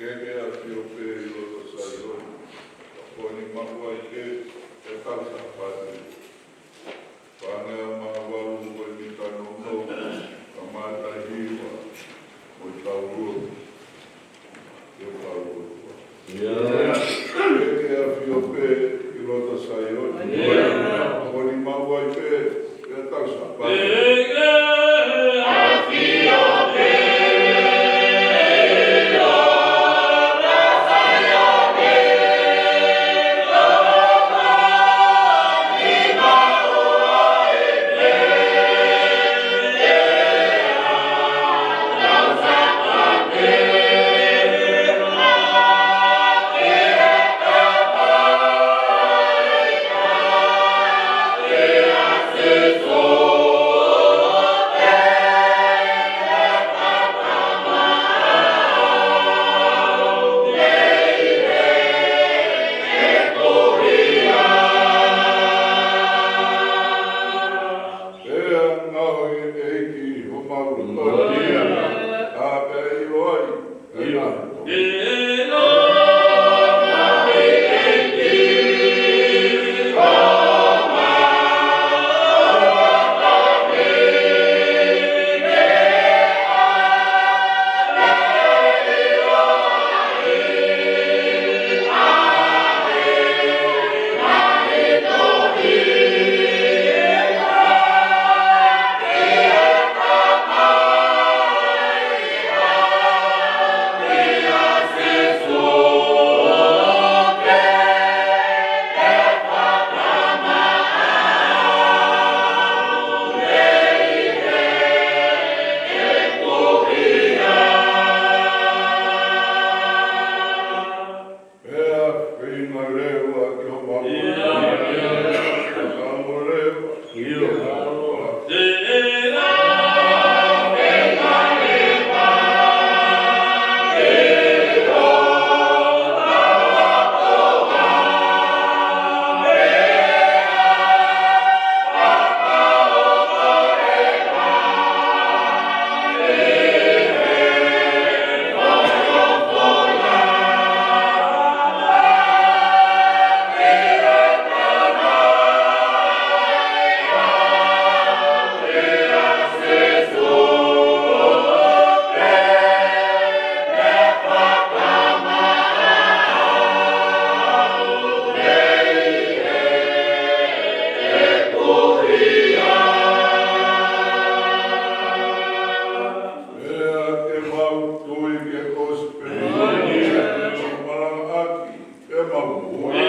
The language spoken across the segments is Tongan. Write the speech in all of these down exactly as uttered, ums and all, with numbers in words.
Ke ke ʻafio pē ʻi loto Saione, ʻo ne maʻu ai pē ʻetau Sāpate. Fāngeau mā valu ko e mita nounou, kamata hiva, mo e tau lotu. Ke tau lotu. Ke ke ʻafio pē ʻi loto Saione, ʻo ne maʻu ai pē ʻetau Sāpate. Pea ngaohi ʻe he ʻEiki homau loto, ʻa pea ʻilo ai ʻa e ngaahi Pea feinga leva ki homau ʻOtua, ʻo tau leva ki he ʻOtua. Pea ke mau tui ki he kosipeli ʻo malangaʻaki ʻemau moʻui.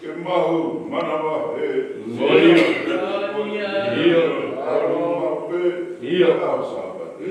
Ke maʻu manavahē. ʻIo. ʻIo. ʻAlu maʻu pē. ʻIo. ʻEtau Sāpate.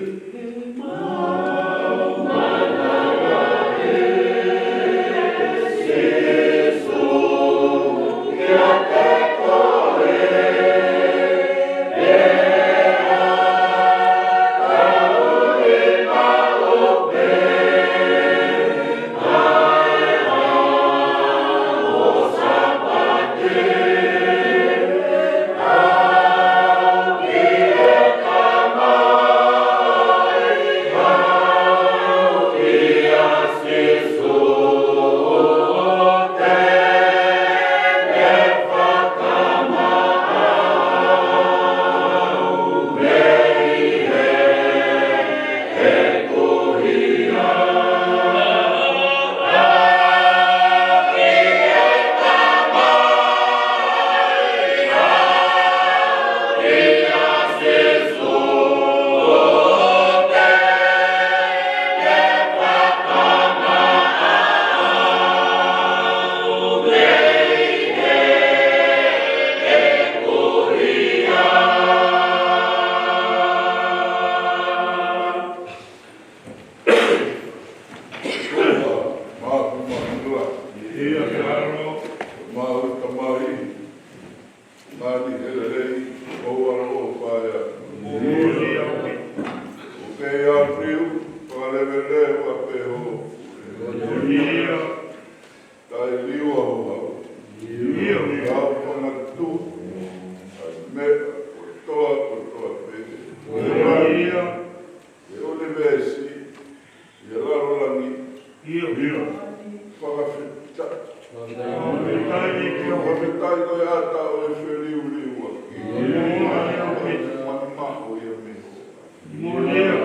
Moʻoni ia.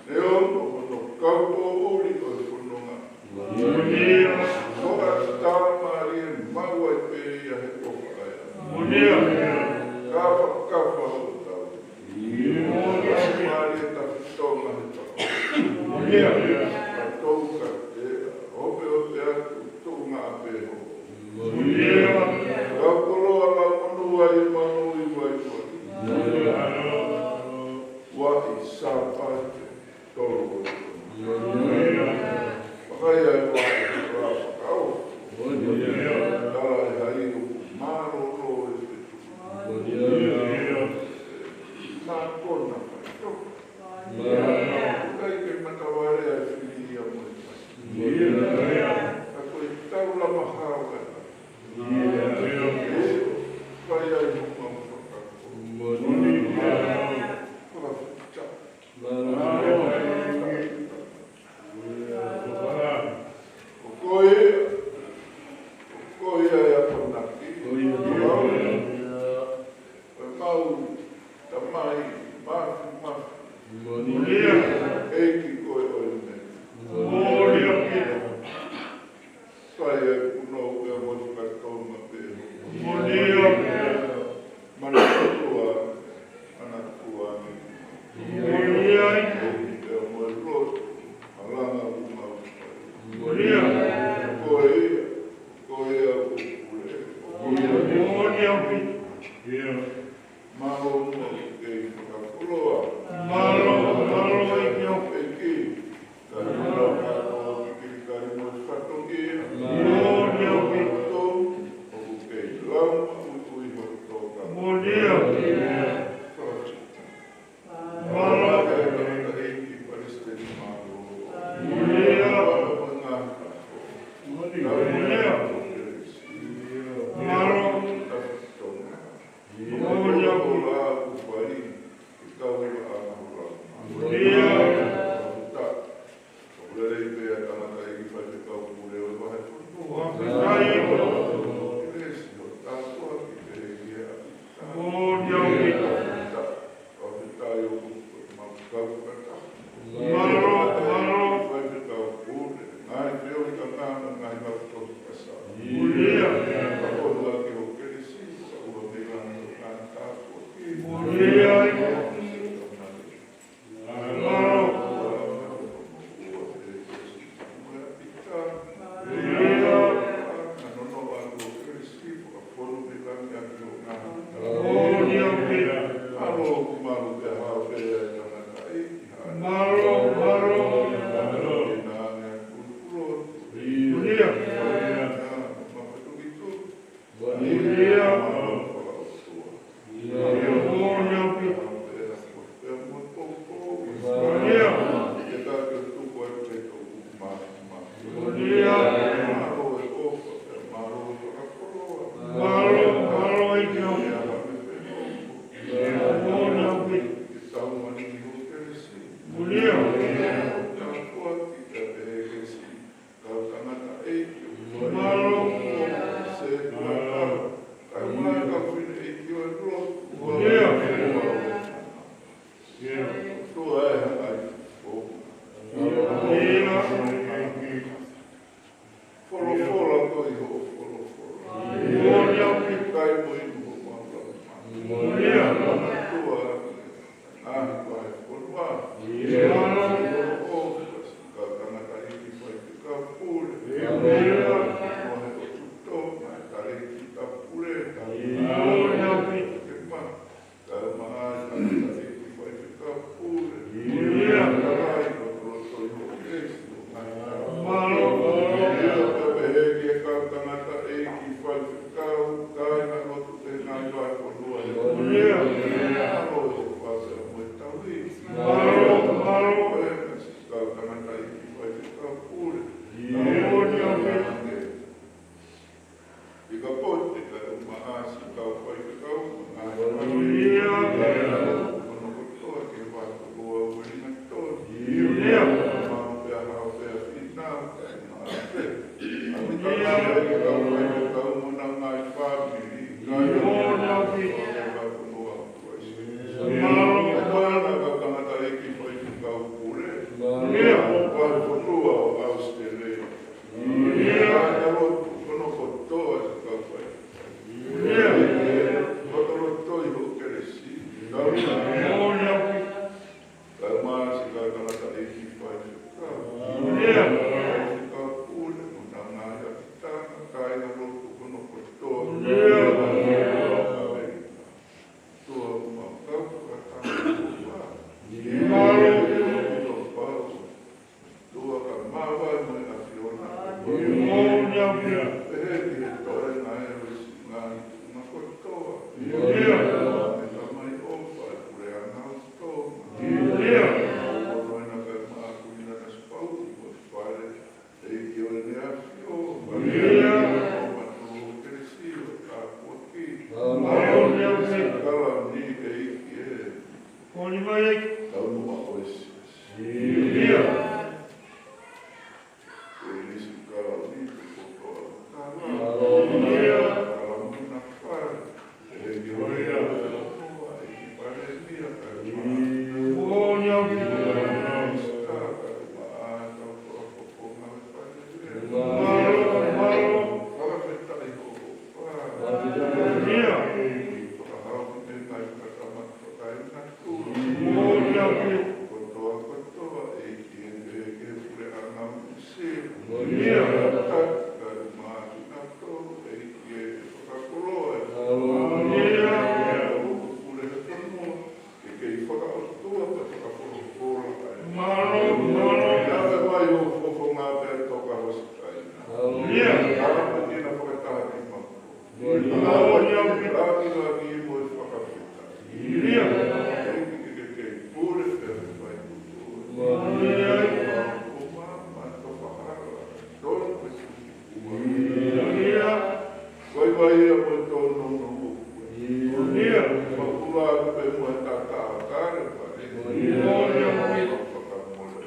Neongo hono kau poʻuli ʻo e fononga, moʻoni ia, ko e tama mālie maʻu ai pē ia he ʻofa ʻa e ʻOtua. Moʻoni ia. Kafakafa hoʻo tau. Moʻoni ia. Mālie tafitoʻanga he tau. Moʻoni ia. Ka tou ka te hopehope atu, tuʻunga pē ho. Moʻoni ia. Kau koloa lau monū ai e maʻu i vaivai. Moʻoni ia. Ua i Sāpate tolu o. Moʻoni ia. Vakai ai ua i la fakao. Moʻoni ia. Tala e hai o mālōlō e fetu. Moʻoni ia. Mākona faitoka. Moʻoni ia. ʻIkai ke matavare ai fili ia mo e fai. Moʻoni ia. Ka ko e tau lama hao e la. Moʻoni ia. Fai ai mo mau fakako. Moʻoni ia. Fakafita. Mālō. Ko koe, ko koe ia e akonaki. Ko ia. Ko e mau Tamai Māfimafi. Moʻoni ia. ʻEiki ko e ʻOiamanaki. Moʻoni ia. Fai e punou pea mo e fakatonga pē. Moʻoni ia. Manatua, manatua ni. Moʻoni ia. Pea mo e lotu, malanga uma. Moʻoni ia. Ko ia, ko ia ʻoku pule. Moʻoni ia. Mālō mo e kei fakakoloa. Mālō, mālō ʻEiki. ʻEiki. Ka ʻi he lau kātoa ki Kilikali mo e fatongia. Moʻoni ia. Tō, ʻoku kei lau maʻu ʻi hoʻo tō ka. Moʻoni ia. Fakafita. Mālō. Ka ʻi he tangataʻeiki palesiteni mālō. Moʻoni ia. Mālō mo e ngaahi kafo. Moʻoni ia. Mālō. Tafitoʻanga. Moʻoni ia. Ko e lau ʻoku fai, ke kau ʻi he ʻaho lau. Moʻoni ia. Fakafita. Ka lelei pē ʻa e tangataʻeiki faifekau pule ʻo e vahefonua. Fakafetaʻi. Kelesi ʻo tāpuaki pehē ki he ʻapi. Moʻoni ia. Fakafita. Fakafetaʻi ʻoku mau kau fakataha. Mālō, mālō. Faifekau pule, ngaahi feohi ka ngaahi, ngaahi lau tohi kasa. Moʻoni ia. Ka ʻoua ke ho kelesi, ka ua mei langi ʻo ngaahi tāpuaki. Moʻoni ia. Mālō. Mālō, mālō. Moʻoni ia. Moʻoni ia. Moʻoni ia. Mālō, mālō ʻEiki. Moʻoni ia. Moʻoni ia. Kau tangataʻeiki. Mālō. Se kuata. Kau mai kau fineʻeiki ʻo e lotu. Ia. Ia. Tuʻa e hangai. Ia. Folofola ko e hoʻo folofola. Ia. Kai mo inu ho mau lau. Ia. Tuʻa. ʻAho ko e fonua. Ia. Ko e kau tangataʻeiki faifekau pule. Ia. Mo e ʻotu tō, mo e talēkita pule. Ia. Ke ma, kau mai tangataʻeiki faifekau pule. Ia. Kau mai ko e loto ʻi ho kelesi. Mālō. Ia, pea pehē ki he kau tangataʻeiki faifekau, kāinga lotu ʻi he ngaahi vahefonua. Ia. Mālō e fakamoʻui. Mālō, mālō. Taunuʻa ʻo e siasi. ʻIo. Kelisi kalauni kotoa. Haleluia. Kalamuna fale. Haleluia. Moʻoni ʻaupito. Mālō, mālō. Haleluia. Moʻoni ʻaupito. Kotoa, kotoa, ʻEiki ē, pehē ki he puleʻanga Mōsese. Moʻoni ʻaupito. Kae ʻumaʻā kinautolu, ʻEiki ē, fakakoloa ē. Moʻoni ʻaupito. Pule he fonua, ke kei fakaʻotua, ke fakafolofola ē. Mālō, mālō. Kae ʻave mai ho fofonga pea toka hositaina. Moʻoni ʻaupito. Kae ʻave mai kina fakataha ki mako. Moʻoni ʻaupito. Langilangi mo e fakafetaʻi. ʻIo. ʻEiki ke ke pule pea ke fai kutu. Moʻoni ʻaupito. Ko ma ma to fahala. Tolu pe kuku. ʻIo. Vaivai ia mo e tōnounou. ʻIo. Fakula pe mo e tata kare pare. Moʻoni ʻaupito. Fakamole.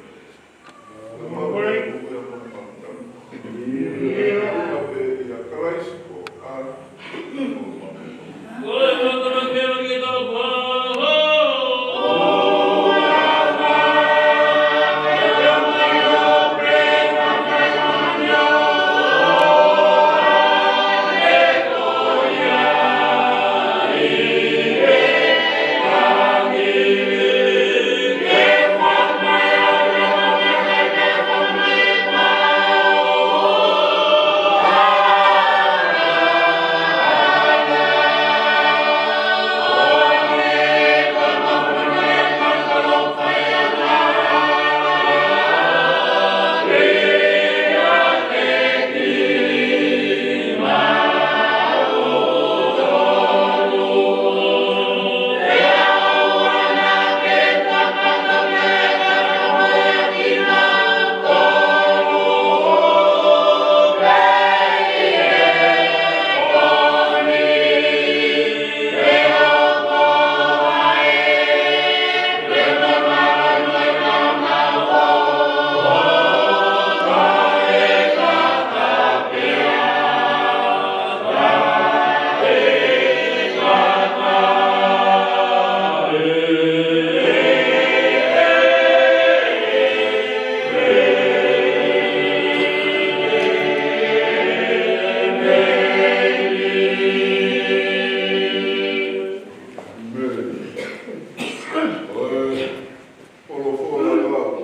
Folofola lau,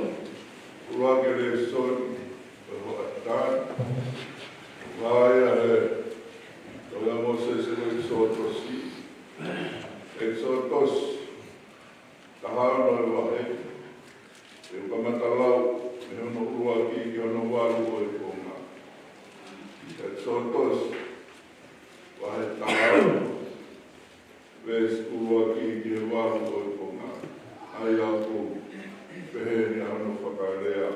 ʻuluaki lēsoni ʻo e hoʻatā ni. Vahe ʻa e tohi ʻa Mōsese, ʻEkisotosi. ʻEkisotosi, taha ono ʻo e vahe. Te u kamata lau mei hono ʻuluaki ki hono valu ʻo e konga. ʻEkisotosi, vahe taha ono. Veesi ʻuluaki ki he valu ʻo e konga. ʻA ia ʻoku pehē ni hono fakalea.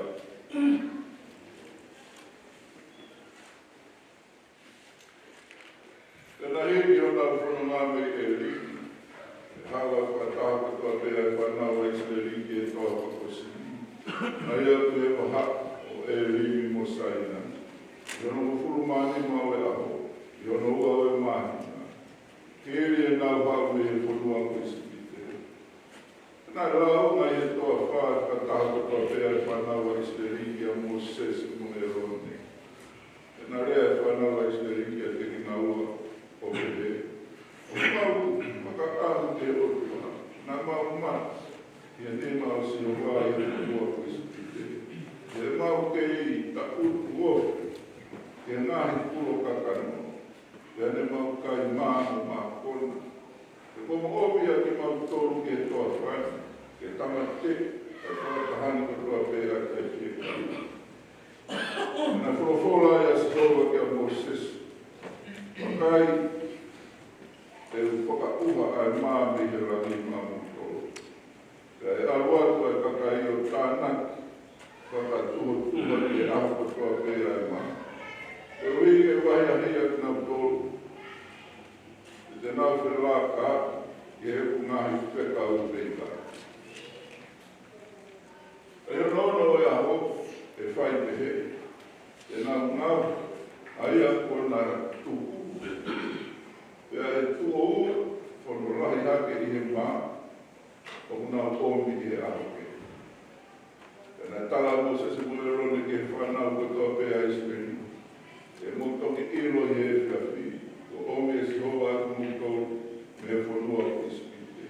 Pea naʻe hiki honau fononga mei ʻElimi ʻa e hala fakataha kotoa pē ʻa e fānau ʻa ʻIsileli ki he toafa ko Sini, ʻa ia ʻoku ʻi he vahaʻa ʻo ʻElimi mo Sainai, ʻi hono hongofulu mā nima ʻo e ʻaho, ʻi hono ua ʻo e māhina, hili ʻenau haʻu mei he fonua ko ʻIsipite. Naʻe lāunga ʻi he toafa ʻa e fakataha kotoa pē ʻa e fānau ʻa ʻIsileli kia Mōsese mo ʻĒlone. Pea naʻe lea ʻa e fānau ʻa ʻIsileli kiate kinaua ʻo pehē, ʻOku mau makaʻahu ki he ʻOtua naʻa mau mate ʻi he nima ʻo Sihova ʻi he fonua ko ʻIsipite, ʻi heʻemau kei taʻutu ofi ki he ngaahi pulo kakano, pea ne mau kai mā mo mākona. He kuo mo ʻomi ʻa kimautolu ki he toafa ni ke tāmateʻi ʻa e fakataha ni kotoa pē ʻaki ʻa e fiekaia. Naʻe folofola ʻa Sihova kia Mōsese, Vakai, te u fakaʻuha ʻa e mā mei he langi maʻamoutolu. Pea ʻe ʻalu atu ʻa e kakai ʻo tānaki fakatuhatuha ʻi he ʻaho kotoa pē ʻa e mā, koeʻuhi ke vahiahi ʻa kinautolu, he te nau felākaaʻi ʻi heʻeku ngaahi fekau veivai. ʻomi ʻi he ʻaho kehe. Pea naʻe tala ʻe Mōsese mo ʻĒlone ki he fānau kotoa pē ʻa ʻIsileli: Te mou toki ʻilo ʻi he efiafi kuo ʻomi ʻe Sihova ʻa kimoutolu mei he fonua ʻo ʻIsipite.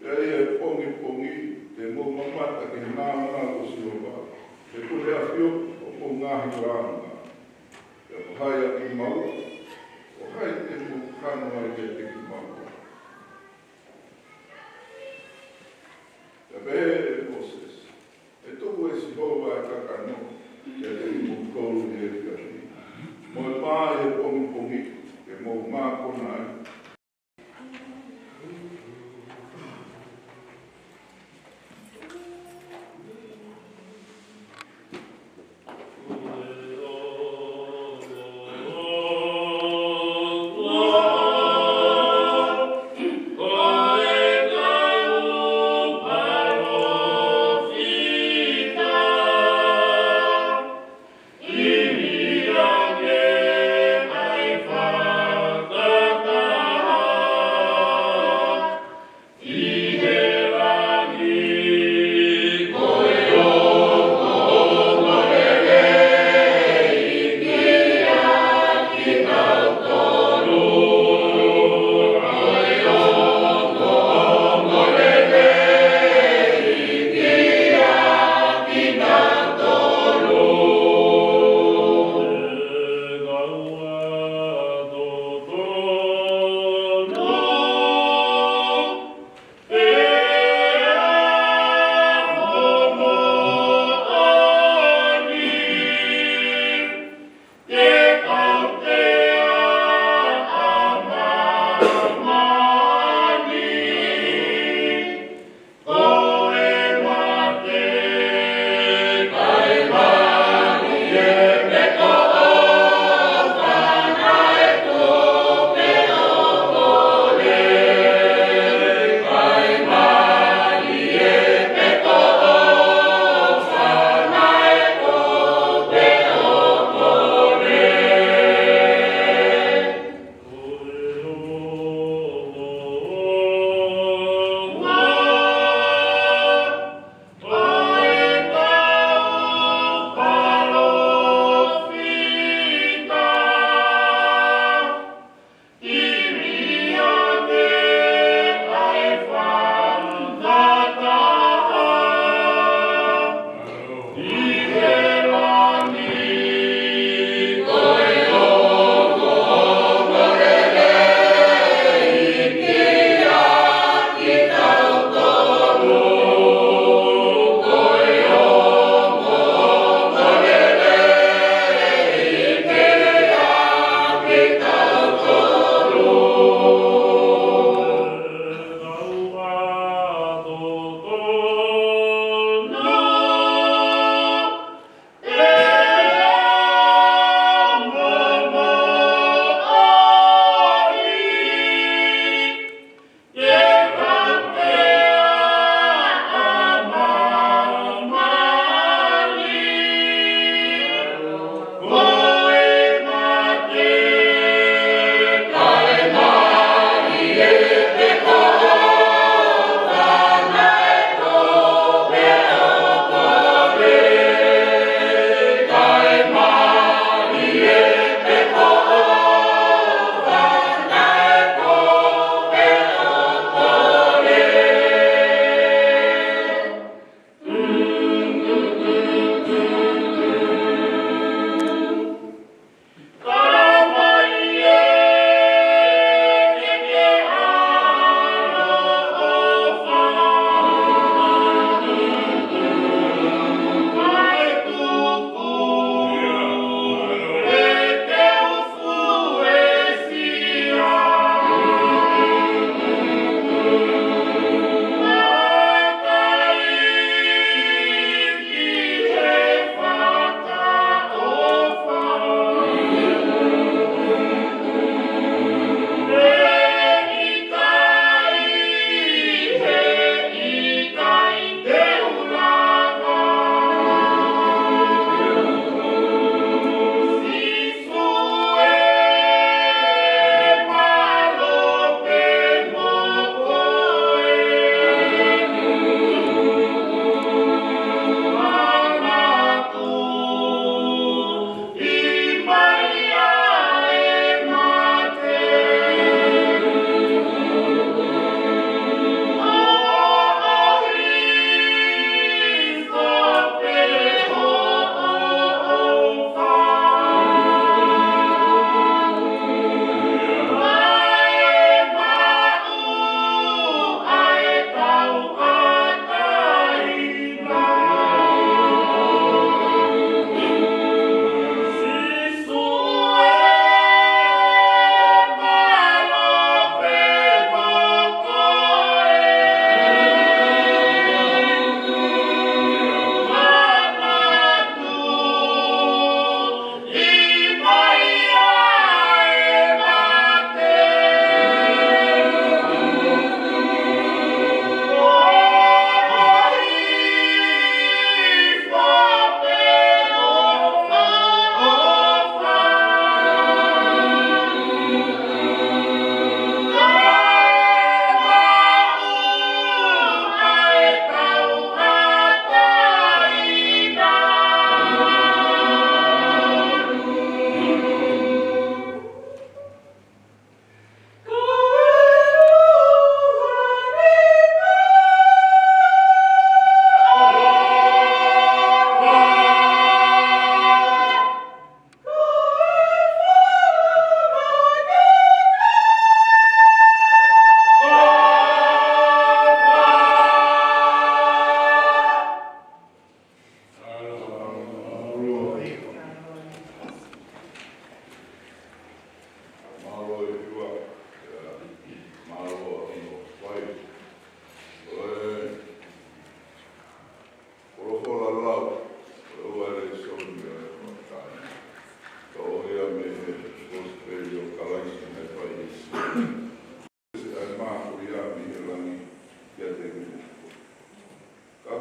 Pea ʻi he pongipongi te mou mamata ki he nāunau ʻo Sihova, he ko e ʻafioʻi homou ngaahi lāunga. Pea ko hai ʻa kimaua, ko hai te mou kano ai kiate kimaua. Pea pehē ʻe Mōsese: ʻE tuku ʻe Sihova ʻa e kakano kiate kimoutolu ʻi he efiafi, mo e mā ʻi he pongipongi, ke mou mākona ai.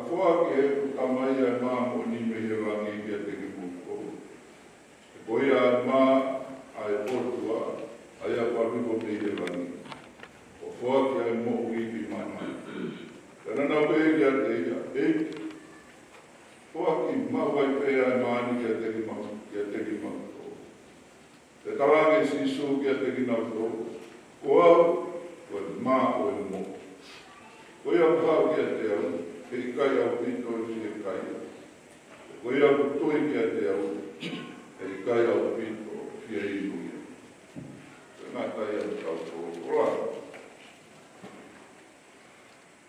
Foaki ʻe heʻeku Tamai ʻa e mā moʻoni mei he langi kiate kimautolu. He ko ia ʻa e mā ʻa e ʻOtua, ʻa ia kuo hifo mei he langi, ʻo foaki ʻa e moʻui ki māmani. Pea naʻa nau pehē kiate ia, ʻEiki, foaki maʻu ai pē ʻa e mā ni kiate kimau-, kiate kimautolu. Pea talaange ʻe Sīsū kiate kinautolu, Ko au, ko e mā ʻo e moʻui. Ko ia ʻoku haʻu kiate au, he ʻikai ʻaupito ʻe fiekaia. Ko ia ʻoku tui kiate au, he ʻikai ʻaupito ʻe fieinu ia. Ko e ngata ia ʻetau folofola.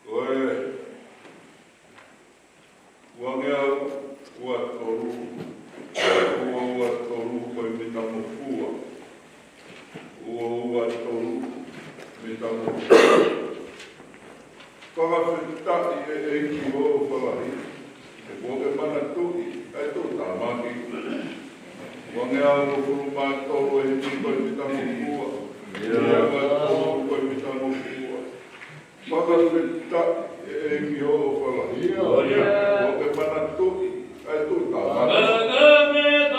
Ko e uangeau ua tolu, ua ua tolu, ko e mita mo fua. Ua ua tolu, mita mo fua. Fakafetaʻi ʻEiki ʻo falahi, he kuo ke manatuʻi ʻa e tuʻutāmaki. Uangeau uofulu mā tolu, ʻa e himi ko e mita mo fua. Ua ua tolu, ko e mita mo fua. Fakafetaʻi ʻEiki ʻo falahi, he kuo ke manatuʻi ʻa e tuʻutāmaki.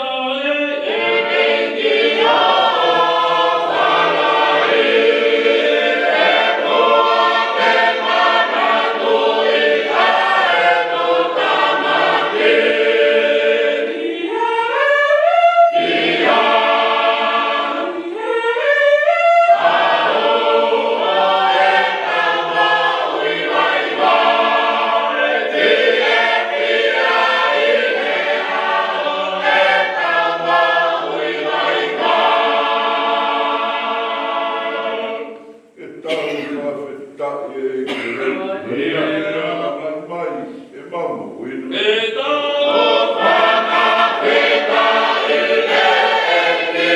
ʻE tau fakafetaʻi ʻEiki. Ia. Mai, mai, ʻe mau moʻui. ʻE tau fakafetaʻi ʻEiki.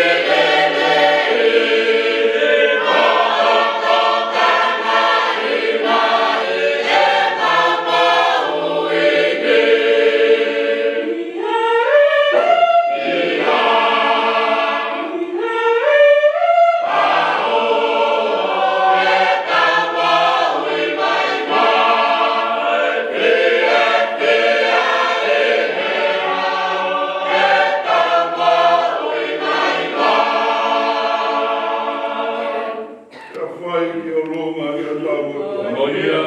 Ka fai ki ʻolunga ʻi hotau ʻOtua. Ko ia.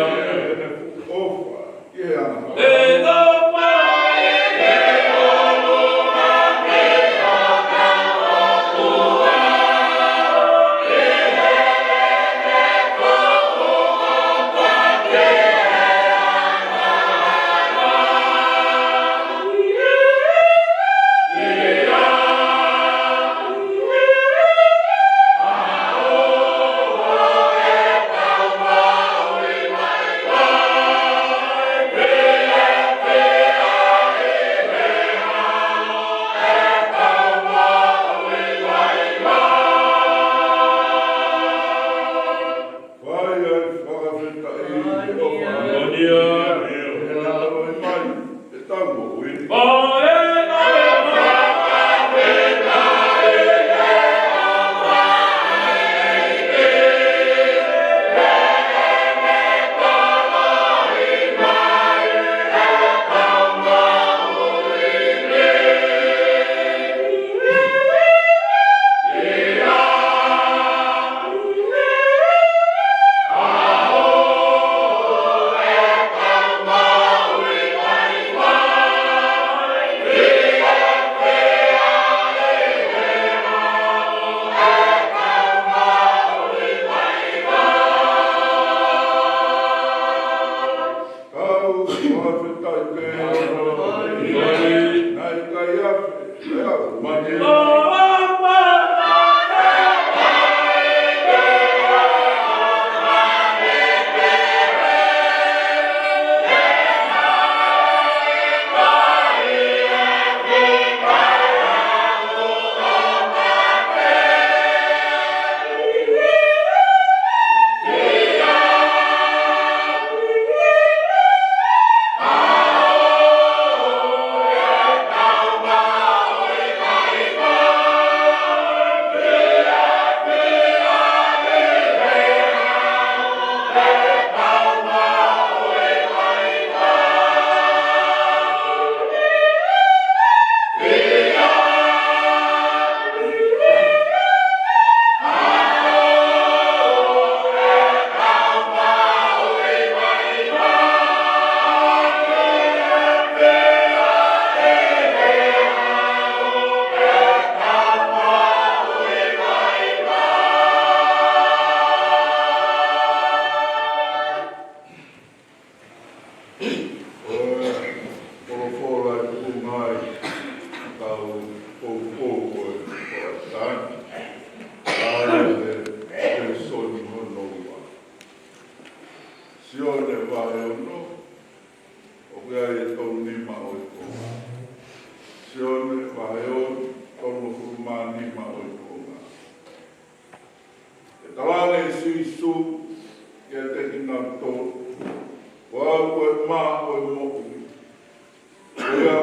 ʻOfa, ki he anga. Fai ai fakafetaʻi ʻEiki. Ko ia. Mai, ʻe tau moʻui. Kau fakafetaʻi pē. Naʻe ʻikai afe, ʻe au mate.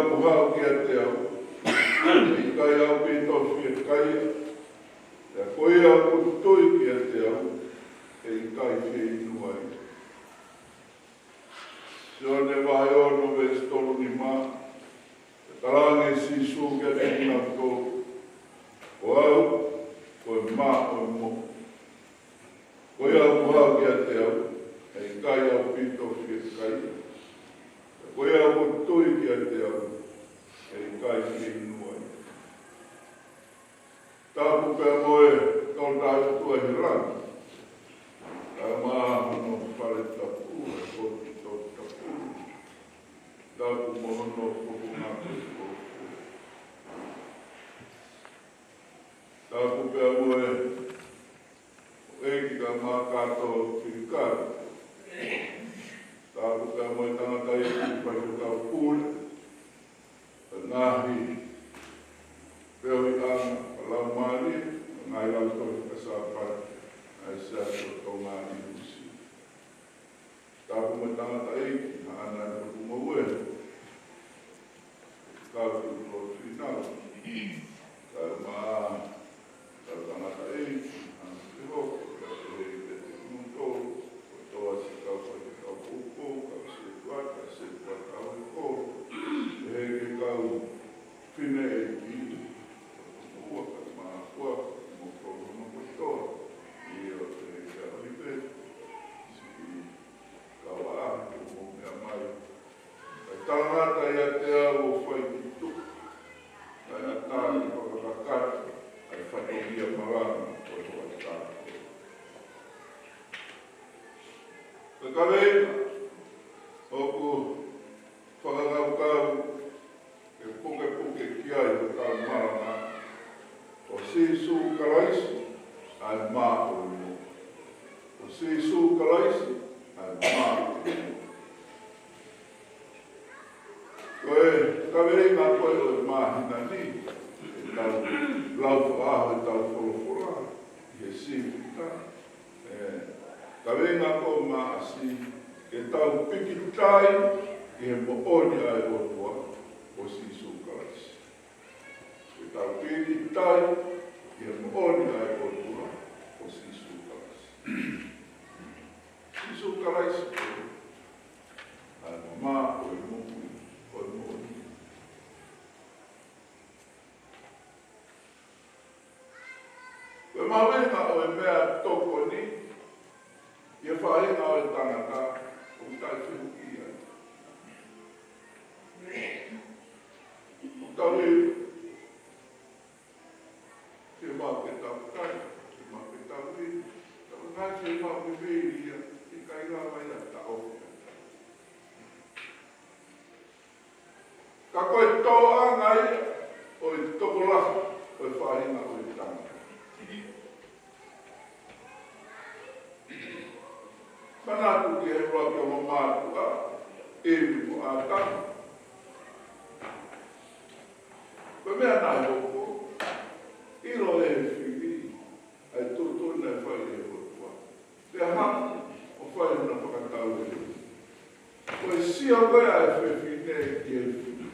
Kuo haʻu kiate au, ʻe ʻikai ʻaupito fiekaia. Pea ko ia ʻoku tui kiate au, ʻe ʻikai fie inu ai. Sione vahe ono veesi tolu nima. Pea talaange ʻe Sīsū kiate kinautolu, Ko au, ko e mā ʻo e moʻui. Ko ia ʻoku haʻu kiate au, ʻe ʻikai ʻaupito fiekaia. Ko ia ʻoku tui kiate au, ʻe ʻikai fie inu ai. Tapu pea mo e Tolu Tahaʻi ʻOtua ʻi he langi, kae ʻumaʻā hono fale tapu, e potu toputapu. Tapu mo hono fofonga kotoa. Tapu pea mo e ʻEiki kae ʻumaʻā kātoa fili kau. Tapu pea mo e tangataʻeiki, faifekau pule, ngaahi feohiʻanga fakalaumālie, ngaahi lautohi fakasāpate, ngaahi siasi ʻo Tonga ʻi Nuʻu Sila. Tapu mo e tangataʻeiki, haʻana e potu ngoue, kau ki he lotu finau, kae ʻumaʻā kau tangataʻeiki, ʻa e hoko, kae pehē kiate kimoutolu kotoa siʻi kau faifekau poupou, kau sētuata, sētuata ʻo e kolo, pehē ki he kau fineʻeiki, ʻo e tokoua, kae ʻumaʻā ʻa kimoutolu hono kotoa, ʻio, pehē kia ʻOlive, siʻi kau ʻaʻahi kuo mou meʻa mai. Kae talangata ʻiate au ʻo fai ki tuʻa, kae ʻatā ke fakakakato ʻa e fatongia malanga ʻo e hoʻatā. Ko e kaveinga ʻoku fakakaukau ke pukepuke ki ai hotau malanga, ko Sīsū Kalaisi ʻa e mā ʻo e moʻui. Ko Sīsū Kalaisi ʻa e mā ʻo e moʻui. Ko e kaveinga ko ē ʻo e māhina ni, ʻetau lau fakaʻaho, ʻetau folofola, ʻi he sīpinga, ē, kaveinga ko Maʻasi, ke tau pikitai ki he moʻoni ʻa e ʻOtua, ko Sīsū Kalaisi. Ke tau pikitai ki he moʻoni ʻa e ʻOtua, ko Sīsū Kalaisi. Sīsū Kalaisi ko e mā ʻo e moʻui, ʻo e moʻui. Ko e mahuʻinga ʻo e meʻatokoni ʻi he faʻahinga ʻo e tangata ʻoku tau fehuʻia. ʻOku tau ʻilo, fiemaʻu ke tau kai, fiemaʻu ke tau inu, tau ngaahi fiemaʻu ke veiveiua, ʻikai lava ia ʻo taʻofi. Ka ko e tōʻonga ia ʻo e tokolahi ʻo e faʻahinga ʻo e tangata. Manatu ki he ʻuluaki ongo mātuʻa, ʻIvi mo ʻĀtama. Ko e meʻa naʻe hoko, ʻilo ʻe he fili ʻa e tuʻutuʻuni naʻe fai ʻe he ʻOtua. Pea hanga ʻo fai hono fakataueleʻi. Ko e sio ko ē ʻa e fefine ki he fili,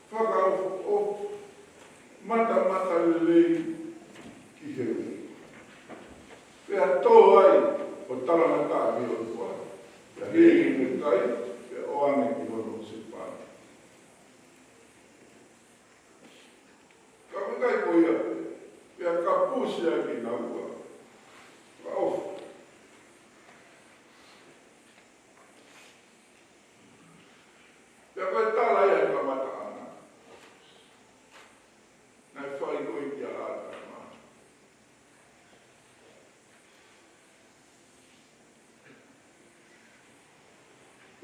fakaʻofoʻofa, matamatalelei ki he ʻOtua. Pea tō ai ʻo talangataʻa ki he ʻOtua. Pea hiki mei kai, pea ʻoange ki hono husepāniti. Ka ʻoku ʻikai ko ia, pea kapusi ʻa kinaua, fakaʻofa. Pea ko e tala ia he kamataʻanga naʻe fai ko ē kia ʻĀtama.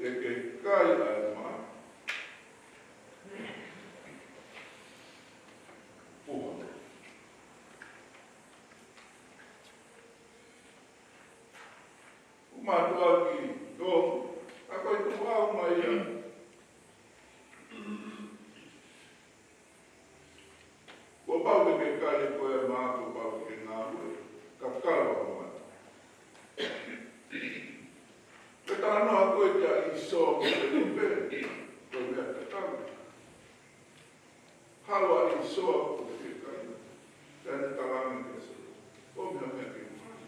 Ke ke kai ʻa e mā, puha. Mātuʻaki, ʻio, ka ko e tuʻu ʻau mai ia. Kuo pau ke ke kai ʻe koe ʻa e mā, kuo pau ke ke ngāue, ka kalo ʻa e mā. Ko e talanoa ko ē kia ʻĪsoa mo Sēkope, ko e Pea tatau. Hala ʻi soa ko e fiekaia. Pea ne talaange kia Sēkope, ʻomi ha meʻa ke u fai.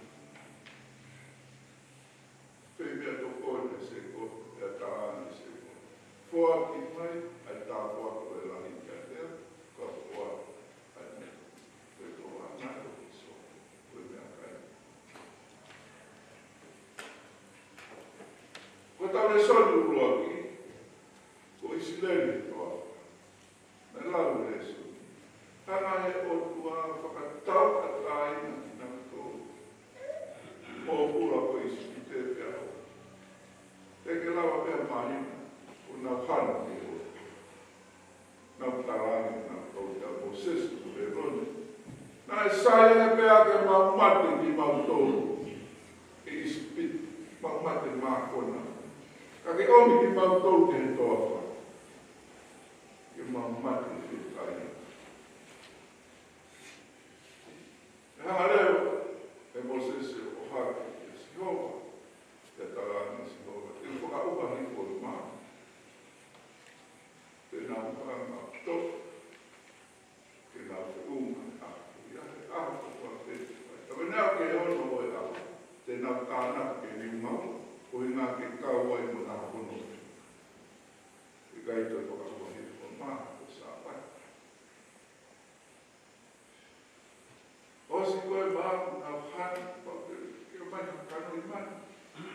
Pea meʻatokoni ʻa Sēkope, pea talaange ʻe Sēkope, foaki mai ʻa e tāpuaki ʻo e lahi kiate au, ka u foaki ʻa e meʻa. Ko e toa nai ʻo ʻIsoa, ko e meʻakai. Ko ʻetau lēsoni ʻuluaki, ko ʻIsileli he toafa. Naʻe lau e lēsoni: Hanga ʻe he ʻOtua ʻo fakatauʻatāina kinautolu ʻo pula ko ʻIsipite pea ʻoku ʻikai ke lava pē ʻo mahino ʻoku nau hanu ki he ʻOtua. Naʻa ku talaange naʻa ku tau kia Mōsese mo ʻĒlone. Naʻe sai ange pē ke mau mate kimautolu ʻi ʻIsipite, mau mate mākona. Ka ke ʻomi kimautolu ki he toafa, ke mau mate fiekaia. Naʻe hanga leva ʻe Mōsese ʻo ʻohake kia Sihova, pea talaange ʻe Sihova, te u fakaʻuha hifo e mā, pea nau hanga ʻo toʻo, ke nau feʻunga he ʻaho ko ia, he ʻaho kotoa pē. Ka pea nau ke ono ʻo e ʻaho, te nau tānaki ke liunga ua, koeʻuhi ke kau ai mo e ʻaho ono. ʻIkai toe fakaʻuha hifo e mā ko e Sāpate. ʻOsi ko e mā, nau hanu, pau ke, ke ʻomai ha kanoʻi manu,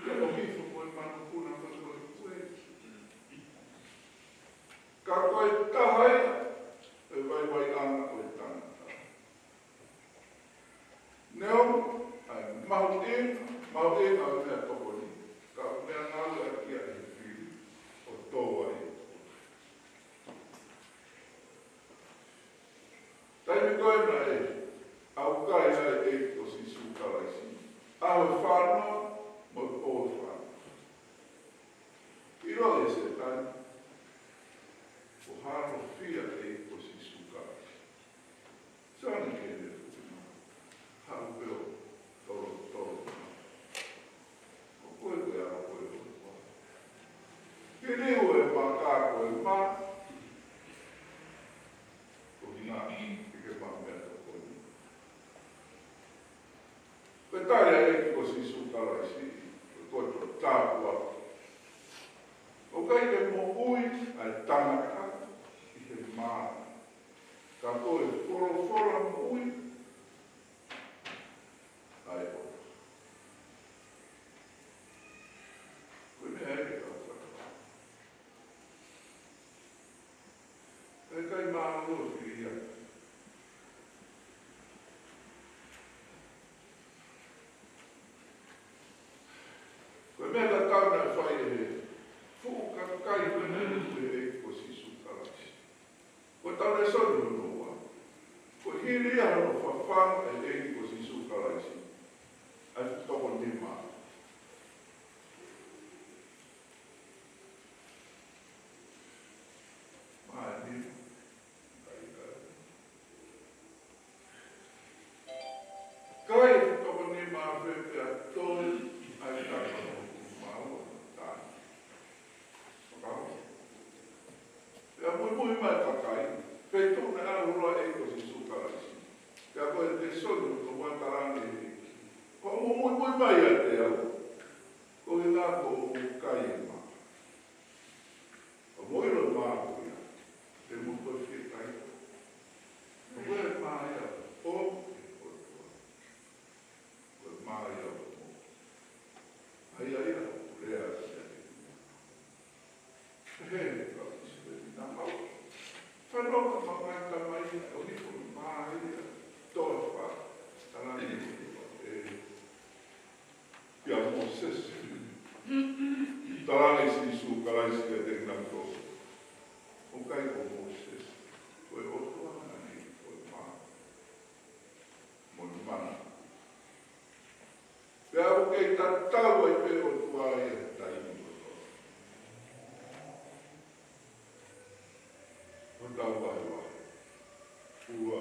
ke ʻohifo ko e manupuna ko e kue. Ka ko e taha ia e vaivaiʻanga ʻo e tangata. Neongo ʻa e mahuʻinga, mahuʻinga ʻo e meʻatokoni, ka ʻoku meʻangāueʻaki ia ʻe he fili ʻo tō ai. Taimi ko ē naʻe ʻaukai ai e ʻEiki ko Sīsū Kalaisi, ʻaho e fānoa mo e pō e fānoa. ʻIloʻi ʻe Sētane kuo hālofia e ʻEiki ko Sīsū Kalaisi. Sio ange ki heʻene fuʻu nima. Haʻu pē ʻo tolotolo. Ko koe ko e ʻAlo ko e ʻOtua. Ke liliu e maka ko e mā. Ko e ʻuhinga ke ke maʻu meʻatokoni. Ko e tali ʻa e ʻEiki ko Sīsū Kalaisi, ko e koto tāpuaki. ʻOku ʻikai ke moʻui ʻa e tangata ʻi he mā. Ka ko e folofola moʻui ʻa e ʻOtua. Ko e meʻa ia ke tau fai. ʻIkai mālōlō fili ia. Ko e meʻa tatau naʻe fai ʻe he fuʻu kakai ko eni ʻi he ʻEiki ko Sīsū Kalaisi. Ko ʻetau lēsoni hono ua. Ko e hili ia hono fafangu ʻe he ʻEiki ko Sīsū Kalaisi ʻa e toko nima. Mā e nima. Kai e toko nima afe pea toe ʻa e toko nima ua. Pea muimui mai e kakai, feituʻu naʻe ʻalu ai e ʻEiki ko Sīsū Kalaisi. Pea ko e lēsoni ʻoku tau talaange ʻe he ʻEiki, ko hoʻomou muimui mai ʻiate au, koeʻuhi ko hoʻomou kai e mā. ʻO mou ʻilo e mā ko ia, te mou toe fiekaia. Ko e mā ia ʻo e ʻOtua. Ko e mā ia ʻo e moʻui. ʻA ia ia ʻoku lea ʻaki ʻa e ʻEiki. He, ka ʻosi pē ni nā mau. Fanongo mai tamai, ʻohifo e mā ia, toafa, talaange ʻe, kia Mōsese. Talaange ʻe Sīsū Kalaisi kiate kinautolu, ʻoku ʻikai ko Mōsese, ko e ʻOtua naʻe ʻi he mā. Mo e mana. Pea ʻoku kei tatau ai pē ʻOtua ia he taimi kotoa. Ko ʻetau vahevahe. Ua,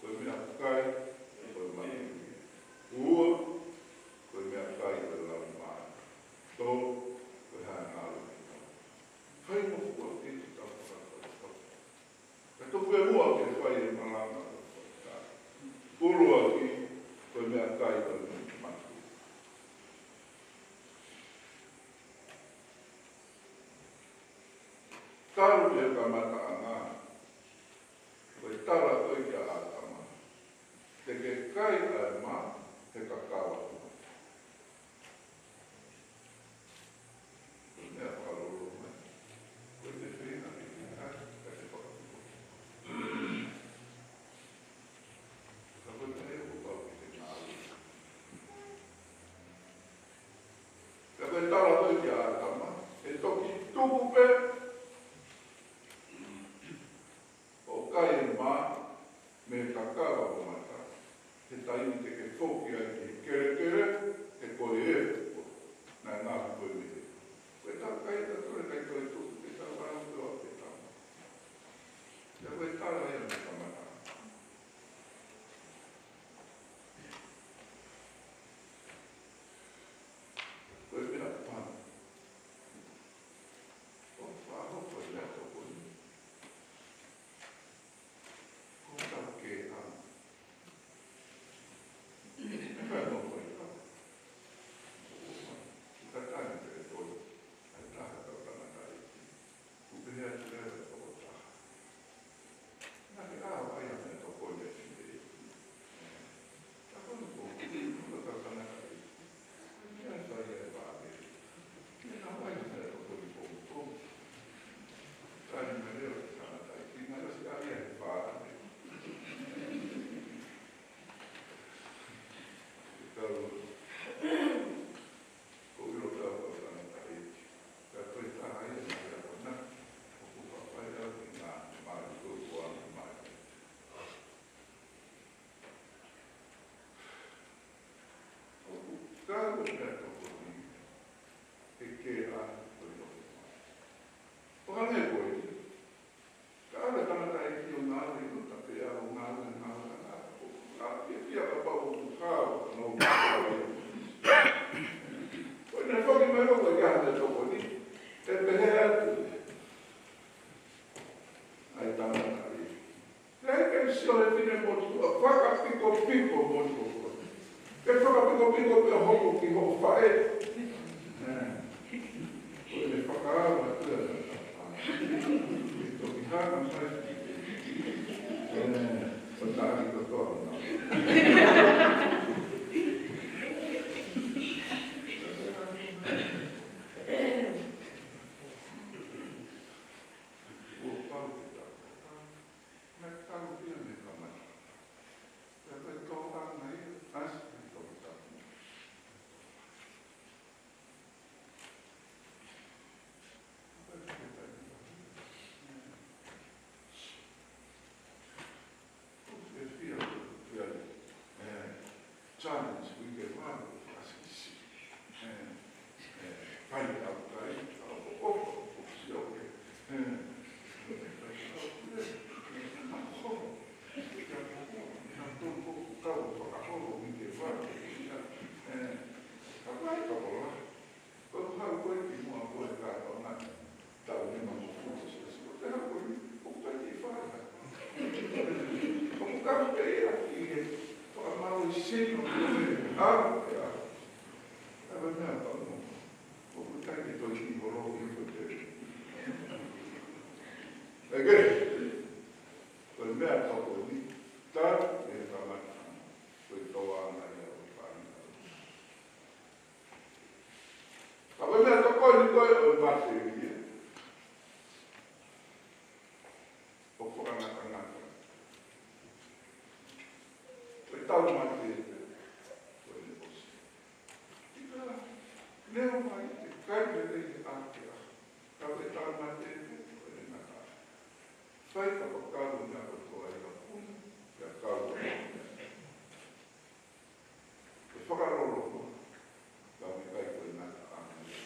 ko e meʻakai, ko e manuia. Ua, ko e meʻakai, ko e laumālie. Tolu, ko e hā e ngāue. Fai mo Talu mei he kamataʻanga, ko e tala ko ē kia ʻĀtama, te ke kai ʻa e mā he kakava. Ko e meʻa fakalolo mai. Ko e te feinga ke ke kai, ka te fakapiko. Ka ko e meʻa ia kuo pau ke ke ngāue. Ka ko e tala ko ē kia ʻĀtama, ʻe toki tuku pē ʻo kai e mā mei he kakava ʻo mata, he taimi te ke foki ai ki he kelekele, he ko e efu naʻe ngaohi koe mei hē. Ko e tau kai ta tole kai koe tuku, ke tau lau koe ʻo ke tau. Ia ko e tala ia mei he kamataʻanga. Ko e meʻa pana. ʻO fakahoko e meʻatokoni. Ko e tau ke ʻamu. E fai mo ko e tau. Ko e tau ke tau. ʻA e taha tau tangataʻeiki. Kuo pehē atu leva e tokotaha. Naʻa ke ʻā ʻo ʻai ha meʻatokoni ʻa e fefine. Ka ko e ko, ko e tau tangataʻeiki. Ko e meʻa ʻe fai ʻe he fāmili. Naʻa ke ʻā ʻo ʻai ha meʻatokoni pongipongi. Taimi mai leva ki he tangataʻeiki, naʻe ʻosi ʻai ʻe he fāmili. Kau Ko ʻilo pē au ko e tangataʻeiki. Ka ko e taha ia naʻe akonaki, ʻoku fafai au ki he ngaahi mali ko ē kuo ʻomai. ʻOku kau e meʻatokoni, he ke ʻā ko e nofo mai. ʻO hangē ko e Ka ʻalu e tangataʻeiki ʻo ngāue ʻi ʻuta pea ʻo ngāue, ngāue, ngāue. Ka fiefia kapau ʻoku hao, no, ko ʻene foki mai ʻo ʻikai ha meʻatokoni, ʻe pehē atu ʻa e tangataʻeiki. Lele ke sio he fefine motuʻa, fakapikopiko motuʻa. Ke fakapikopiko pea hoko ki hoʻo faʻē. Ē. Ko e fakaava atu ē. Toki hanga mai. Ē, ʻo taʻaki kotoa. Kuo pau ke tau. Naʻe tau pē ia mei he kamata. Pea ko e tōʻanga ia, ʻasi ki he Tohi Tapu. Pea ko e tau. ʻOku fiefia, fiefia. Ē. Challenge, uike valu, fakasikisi. Ē, ē, kai au kai, au ko ko, ko sioke. Ē, ē, kai au kai, ē, au ko ko. Kia ko ko, na tau ko ko kau fakaholo uike valu. Ē, ka mai ka kola. Ko e hau ko ē ki muʻa ko e kātoanga. Taʻu nima mo fua siasi. Ko e hau ko ē, ʻoku ʻikai ke fai ha. ʻOku kau pē ia ʻi he fakamālohisino ko ē. ʻA, ʻa. ʻA, ko e meʻa pau mo. ʻOku ʻikai ke toe kiʻi holo ʻi he ko ē. ʻEke. Ko e meʻatokoni. Talu mei he kamataʻanga. Ko e tōʻanga ia ʻo e fāmili. Ka ko e meʻatokoni ko ē ʻo e matelie, ʻoku fakangatangata. Ko e tau mate pē, ko ʻene ʻosi. Tika, neo mai te kai lelei he ake a. Ka ko e tau mate pē, ko ʻene ngata. Fai kapakau na ko e toa i ka puna, pea kau ko e ʻe fakalolonga, ka ʻoku ʻikai ko e ngataʻanga ia.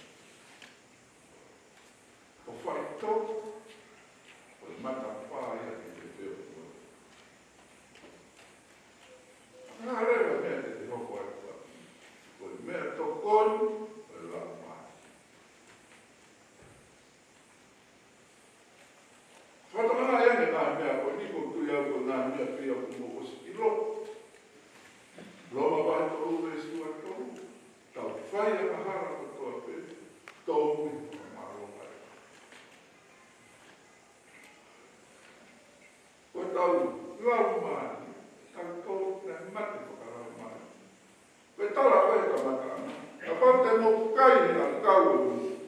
ʻO faitō, ko e matapā ia ki he pepeo ko ē. Ka leva meʻa te te hoko atu ʻaki, ko e meʻatokoni, ko e laumālie. Fakatokangaʻi ange ngaahi meʻa ko eni, ko e tui au ko e ngaahi meʻa pē ia ʻoku mou ʻosi ʻilo. Loma vahe tolu veesi ua tolu. Tau fai angahala kotoa pē, tōmui fakamālō ai. Laumālie, tautolu naʻe mate fakalaumālie. Ko e tala ko ē kamata ana. Kapau te mou kai he ʻakau,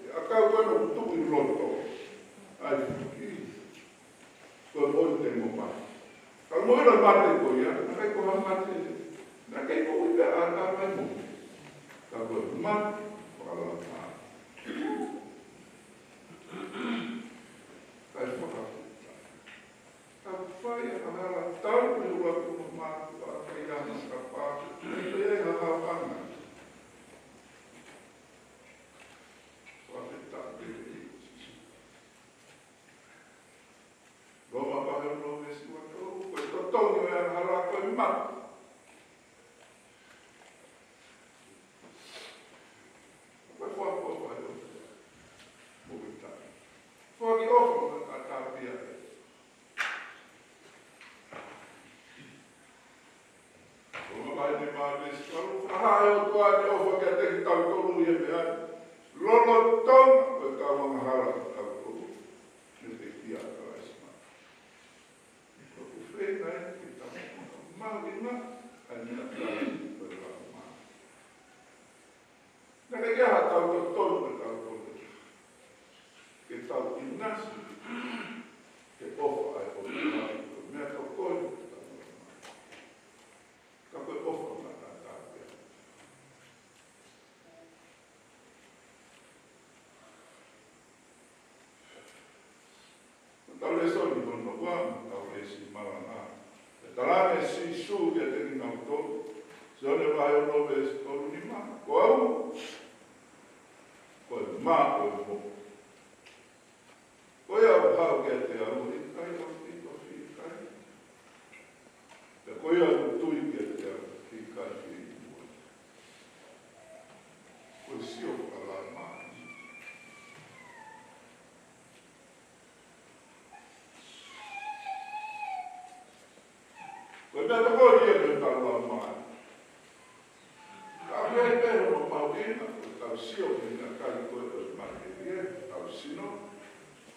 he ʻakau ko ē ʻoku tuʻu ʻi loto. ʻAi, ʻi. Ko e moʻoni te mou mate. Ka mou ʻilo mate ko ia, naʻe ʻikai ko ha mate. Naʻe ʻikai ko ia ʻa e tala mai mo. Ka ko e mate fakalaumālie. Kai fakaputa. Ka fai ʻa e hala tau ni ua ku ma ma ku a kai a ma ka pa. Kai ai ha ha anga. Ua ke ta ke. Loma pa he ono me si ua tolu. Ko e totongi ʻo e hala ko e mate. Ko e fua ko e fua ʻo. Mo ke ta. Fua ki ʻofa mo ka ta pia. Ko e mavahe ni mā veesi valu, ʻa e ʻOtua naʻe ʻofa kiate kitautolu ʻi he meʻa ni. Lolotonga ko e kau angahala kitautolu, mei he pekia Kalaisi mā. Ko e feinga ia ke tau mahuʻinga, ʻa e meʻakai ko e laumālie. Naʻe ʻikai ke ʻi ai haʻatau totonu ke tau tonu. Ke tau ʻinasi. Ke ʻofa ai ko e meʻa tokoni ke tau tonu. Ka ko e ʻofa matatau pē. Tau lēsoni hono ua, tau lēsoni malanga. ʻE tala ʻe Sīsū kiate kinautolu, Sione vahe ono veesi tolu nima, ko au, ko e mā ʻo e moʻui. Ko ia ʻoku haʻu kiate au, ʻe ʻikai ʻaupito fiekaia. Pea ko ia ʻoku tui kiate au, ʻe ʻikai fieinua. Ko e sio fakalaumālie. Ko e meʻa tokoni ia ki hotau laumālie. Ka ʻoku ʻi ai pē hono mahuʻinga, ko ʻetau sio ki he meʻakai ko ē ʻo e matelie, ʻetau sino,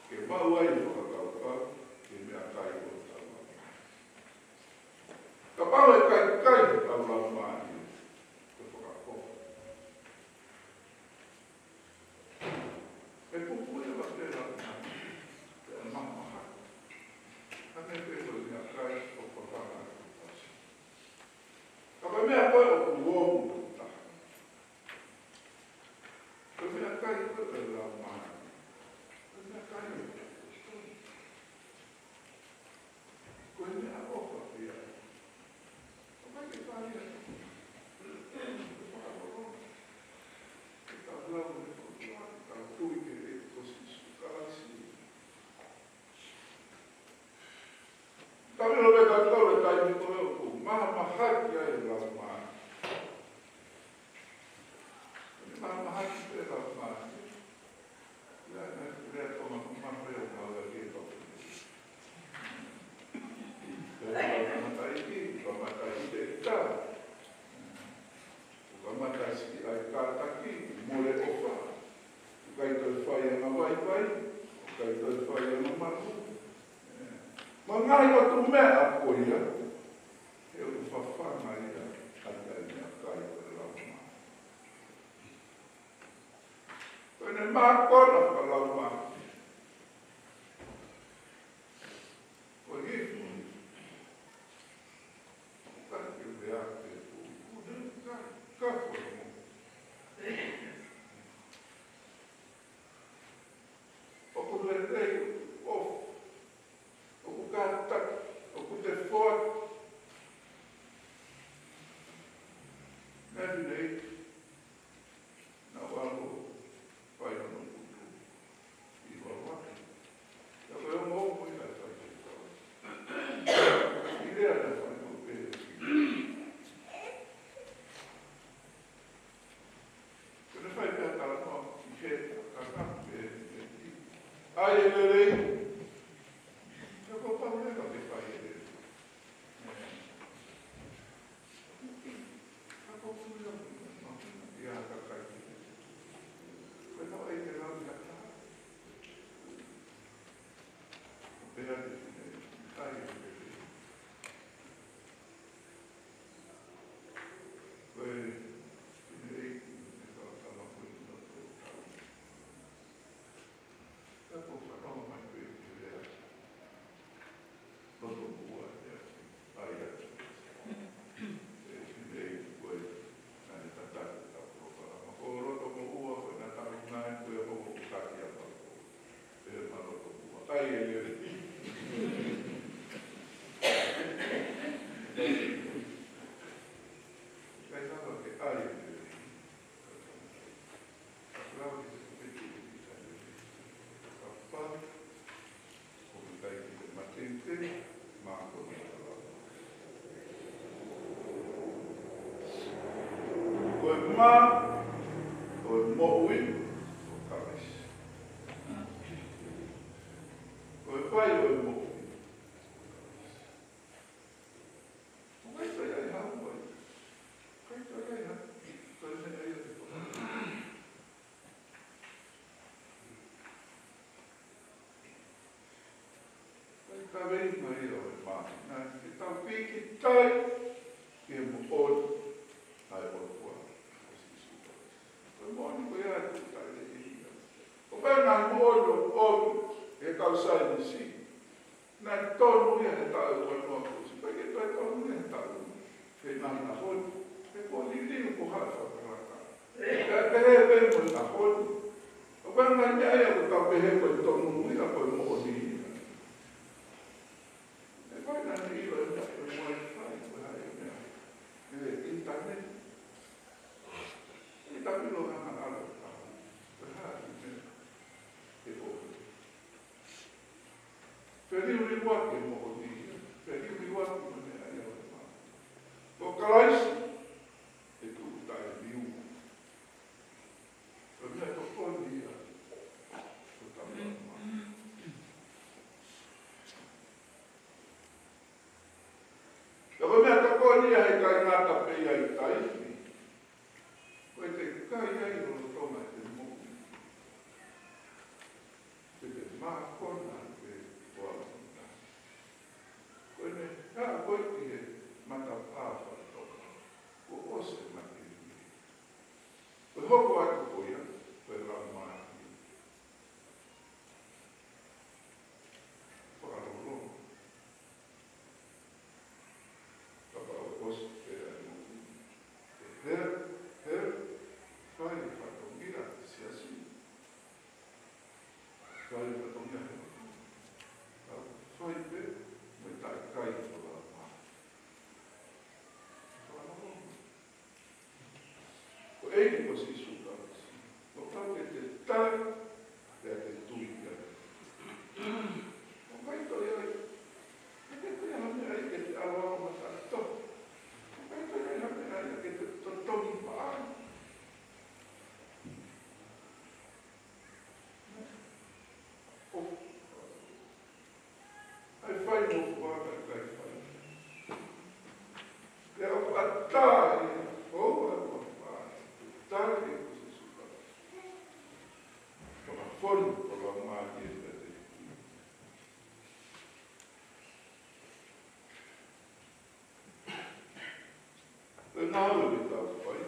ke maʻu ai e fakakaukau ki he meʻakai ʻo hotau laumālie. Kapau ʻe kaikai hotau laumālie, ko e fakaʻofa. ʻE pupuʻi ʻa e laumālie, ʻe mahamahaki. Hangē pē ko e meʻakai ʻoku fafanga ʻa e fasi. Ka ko e meʻa ko ē ʻoku ongo taha. Ko e meʻakai ko ē ʻo e laumālie. Ko e meʻakai ʻo e Ko e meʻaʻofa ia. ʻOku ʻikai ke fai ia. Ke fakaʻofa. Ke tau lau e ʻOtua, ke tau tui ki he ʻEiki ko Sīsū Kalaisi. Tau ʻilo pē tautolu e taimi ko ē ʻoku mahamahaki ai e laumālie. Mahamahaki pē laumālie. Ia, naʻe lea Tonga ko Manoe ʻo maua ke tau. Pea kamata ʻi, kamata ʻi te ta. Kamata siʻi ai kātaki, mole ʻofa. ʻIkai toe fai ʻa e vaivai, ʻikai toe fai ʻa e malu. Mo e ngaahi ʻotu meʻa ko ia, he ʻoku fafanga ia, ʻa e meʻakai ʻo e laumālie. Ko ʻene mākona fakalaumālie. Ko e ifu. Ka ke mea ke pu. Ka, ka ko e mo. ʻOku lelei, ʻoku kātaki, ʻoku te foaki. Naʻe lelei. Naʻa ku ʻalu ʻo fai hono kutu ʻi Hawaiki. Naʻa ku ʻalu ʻo fai hono kutu. ʻI lea naʻe fai hono pē. Ko ʻene fai pē ʻa e talanoa ki he kakano pē. ʻAi e lelei. Naʻa ku pau leva ke fai e lelei. Mā ʻo e moʻui ʻo Kalaisi. Ko e vai ʻo e moʻui. ʻOku ʻikai toe ʻi ai ha vai. ʻIkai toe ʻi ai ha. Toe meʻa ia te Ka vei mai ʻo e mā, naʻe ke tau pīkitai ke moʻoni ʻa e ʻOtua ko Sīsū Kalaisi. Ko e moʻoni ko ia ʻoku tau tali ʻe ia. ʻOku ʻikai ngaahi moʻoni ʻoku ʻomi ʻe he kau saienisi. Naʻe tonu ia he taʻu ua noa kuo ʻosi. ʻIkai ke toe tonu ia he taʻu ni. He ngaahi ʻaho ni. He kuo liliu ko hai fakalaka. Pea pehē pē mo e ʻaho ni. ʻOku ʻikai ngaahi meʻa ia ʻoku tau pehē ko e tonu ia ko e moʻoni ia. ʻE fai naʻa ne ʻilo e meʻa ko e wifi, ko e hā e meʻa. ʻE internet. ʻE tau ʻilo ngaahi ʻalu. Ko e hā e meʻa. ʻE ko. Feliuliuaki e moʻoni ia. Feliuliuaki mo e meʻa ia ʻo e mā. Ko Kalaisi, ʻe tuʻu taʻeliu. Ko e meʻa tokoni ia. Ko tama mā. Ko e meʻa tokoni ia he ʻikai ngata pē ia ʻi taimi. Ko e te kai ai lolotonga e te moʻui. Te te mākona te koa mita. Ko e ne hea koe ki he matapā fakatoka. Ko ʻosi e mate. Ko e hoko atu ko ia, ko e lau māki. Fakalolonga. Kapau ʻoku ʻosi pē ʻa e moʻui. He, he, fai fatongia siasi. Fai fatongia he. Fai pē, mo e taʻekai ko la ma. Fakalolonga. Ko e ʻEiki ko Sīsū Kalaisi. Ko kau ke te tali, pea te tui ia. Ko kai toi ai. Ko kai toi ai ha meʻa ia ke te ʻalu ʻalu matato. Ko kai toi ai ha meʻa ia ke te totongi paʻanga. ʻAi fai mo fua ka kai fai. Pea ʻoku ʻatā ia, ʻoua ʻe fai. Tali ʻe ko Sīsū Kalaisi. Ko la fonu, ko la mā ia te te. Ko e ngāue ke tau fai,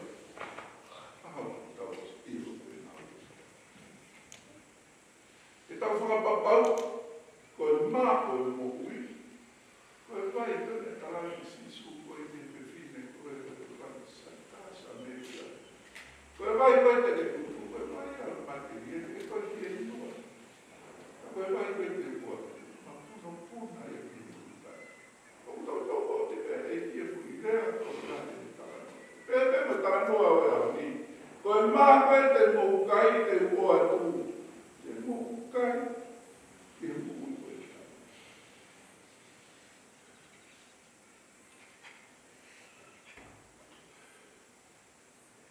ʻaho ke tau ʻilo ko e ngāue. Ke tau fakapapau, ko e mā ʻo e moʻui, ko e vai ko ē naʻe tala ʻe Sīsū ko ē ki he fefine ko ē ko e fanga Samalia. Ko e vai ko ē te ke tuku, ko e vai ʻa e matelie, te ke toe fie hinua. Ko e vai ko ē te ua, mapunopuna ia ki he ʻOku tau tau ʻo te pea e ki e fuʻu lea ko e ngaahi talanoa. Pea pea mo e talanoa ʻo e ʻaho ni. Ko e mā ko ē te mou kai te u ʻoatu. Te mou kai. Te mou kai.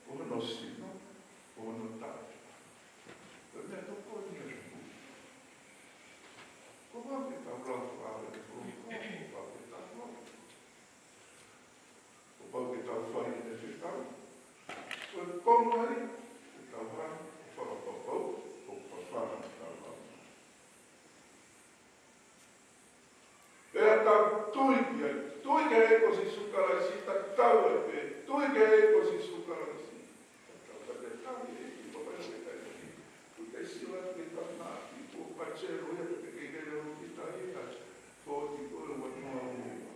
Ko hono sino, ko hono taʻu. Ko e meʻa tokoni ia. Ko pau ke tau lau fakaʻamu, ko pau ke tau lau. Ko pau ke tau fai ʻene fekau. Ko e konga ia, ke tau hanga ʻo fakapapau, ko e fafanga ke tau lau. Pea tau tui ki ai, tui ki he ʻEiki ko Sīsū Kalaisi, tatau ai pē, tui ki he ʻEiki ko Sīsū Kalaisi. Tatau ai pē, tau ki he ʻEiki, papa ʻi he kai. Kuo te sio atu ki he tamaki, kuo pachelo ia, te ke kei leo ki tai ia. Fōti ko e ua noa ua,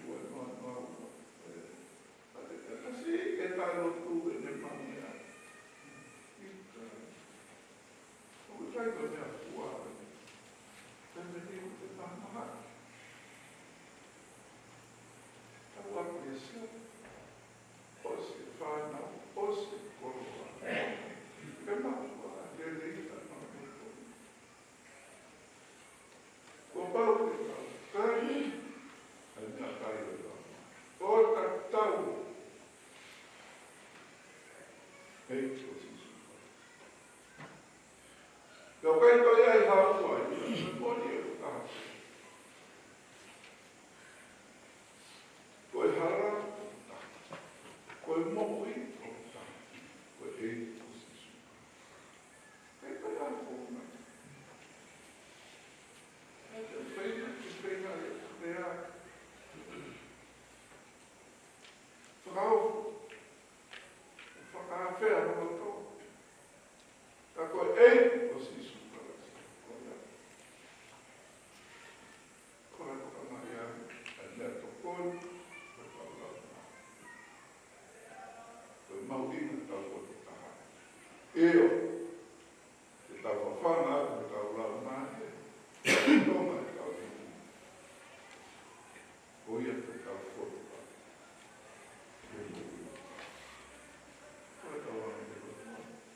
ua noa noa ua. Pea te kasi ke tau lotu ʻene mangea. ʻIkai. ʻOku ʻikai ko e meʻa fua. Pea me ni ʻoku te mahamaha. Tau ʻapiasia. ʻOsi e fānau, ʻosi e koloa. Ke mahua, lelei ta mahua. Kuo pau ke tau kai, ʻa e meʻakai ʻo e lama. ʻO tatau. ʻIkai toe ʻi ai ha ua ia, ko e moʻoni ʻoku taha. Ko e hala ʻoku taha. Ko e moʻui ʻoku taha. Ko e ʻEiki ko Sīsū. ʻIkai toe ʻi ai ha ua ia. ʻIkai toe ʻi ai ha ua ia. Fakaofo. Fakaafeʻi ho loto. Ka ko e ʻEiki ko Sīsū Kalaisi. Ko ia. Ko e toka mai ia, ʻa e meʻa tokoni, ko e tau lau mai. Ko e mahuʻinga ʻetau poto taha. ʻIo, ʻetau fafanga atu ʻetau lau mai, ʻetau tonga ʻetau lau. Ko ia ko ʻetau poto taha. Ko e tau lau mai, ko e tau lau mai.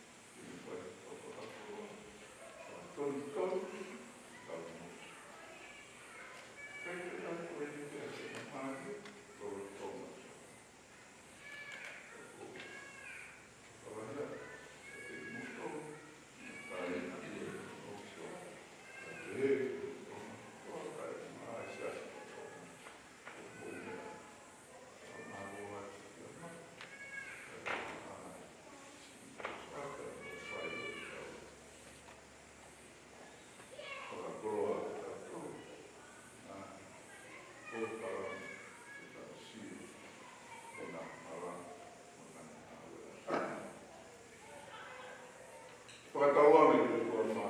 Fakatauange ke kua ma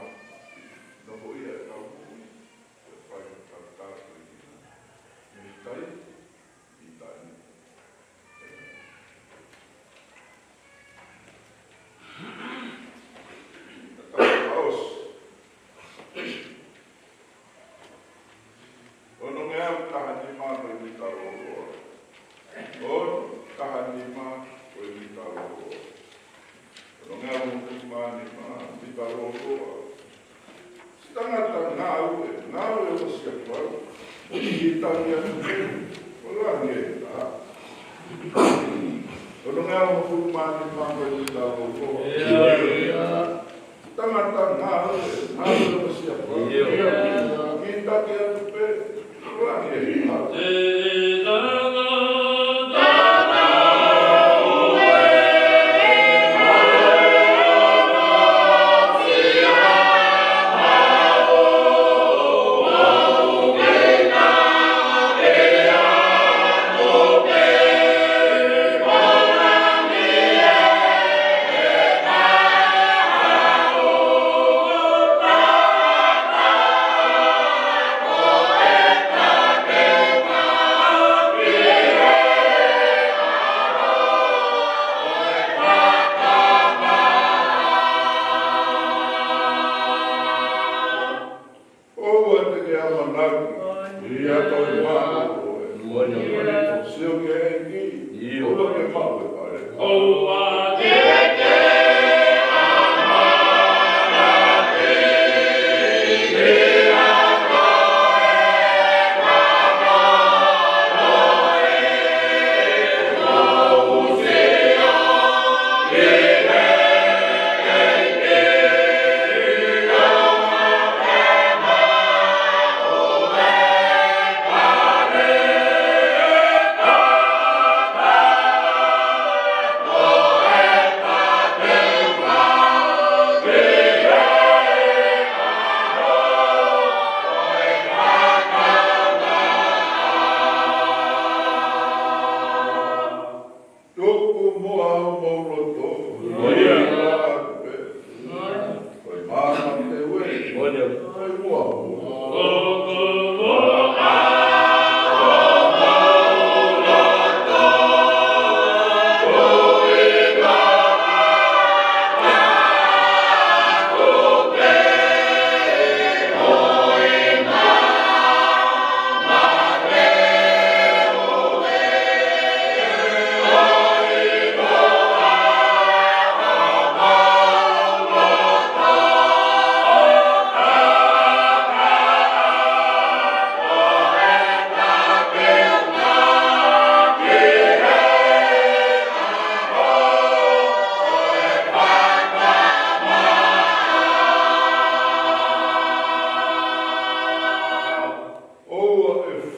noho ia ʻetau moʻui, ke fai ʻetau tāpuekina. Mei tai, mei tai. Tau ʻosi. Ono ngeau taha nima ko e mita lōloa. Ono taha nima ko e mita lōloa. Ono ngeau hongofulu mā nima mita lōloa. Siʻi tangata ngāue, ngāue ʻo Siapau. Ki taki atu pē, ʻo langi ʻe taha. Ono ngeau hongofulu mā nima ko e mita lōloa. Siʻi tangata ngāue, ngāue ʻo Siapau. Ki taki atu pē, ʻo langi ʻe taha. ʻOua te ke ʻamanaki, ʻi he ʻOtua ʻo e moʻoni, sio ki he ʻEiki, ʻoua ke maʻu e pale. ʻOua te ke Tuku muʻa homou loto. Ko ia. Ko e maama te ue. Ko ia. Ko e muʻa homou loto.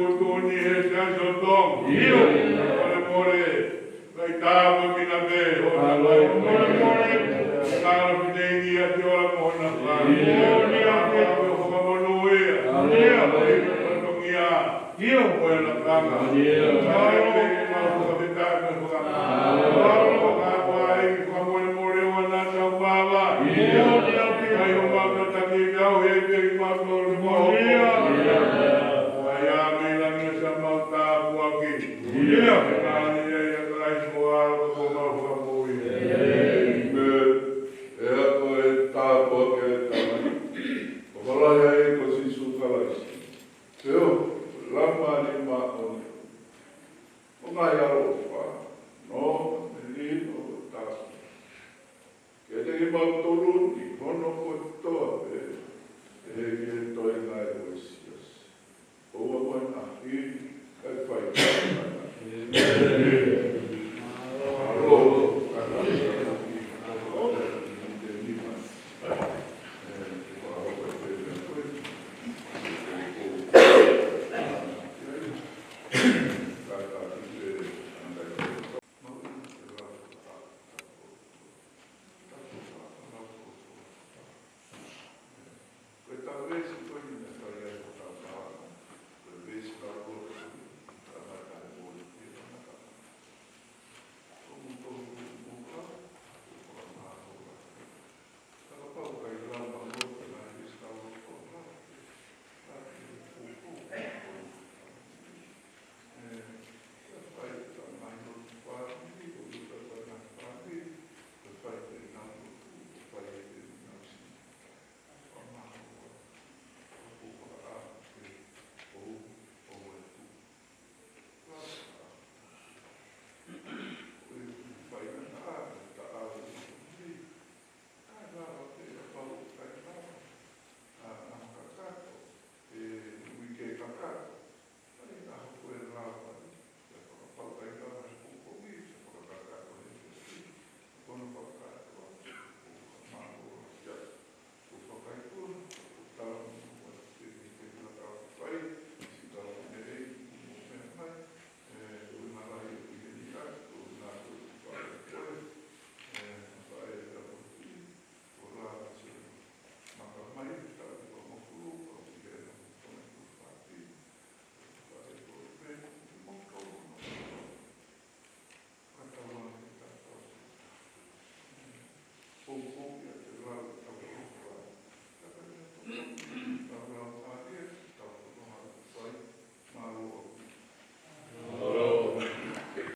tuʻutuʻuni he siasi ʻo Tonga. ʻIo. Mole mole. Kai tāpuekina pē, ʻo na lai. Mole mole. Kalo ki te ingi a te ola mo na ka. ʻIo. Ni a te. Ka mo no ia. ʻIo. Tongia. ʻIo. Ko e lakanga. ʻIo. Kai pē ma ka te tā me ko ka. ʻIo. Ka ko ai, ka mole mole ʻo na tau mava. ʻIo. Ni a te. Kai o ma ka taki kau he pē ma ko le mo. ʻIo. Ai a me la ni sa ma tāpuaki. ʻIo. Ka ni ia ia Kalaisi ko a ko ma ko mo ia. ʻĒmeni. ʻE ako e tāpuaki ʻa e Tamai. ʻO falahi ai ko Sīsū Kalaisi. Pea ʻoku lama ni ma ʻo ne. ʻO ngaahi ʻaloʻofa. No, ni o tāpuaki. Ke te ki mau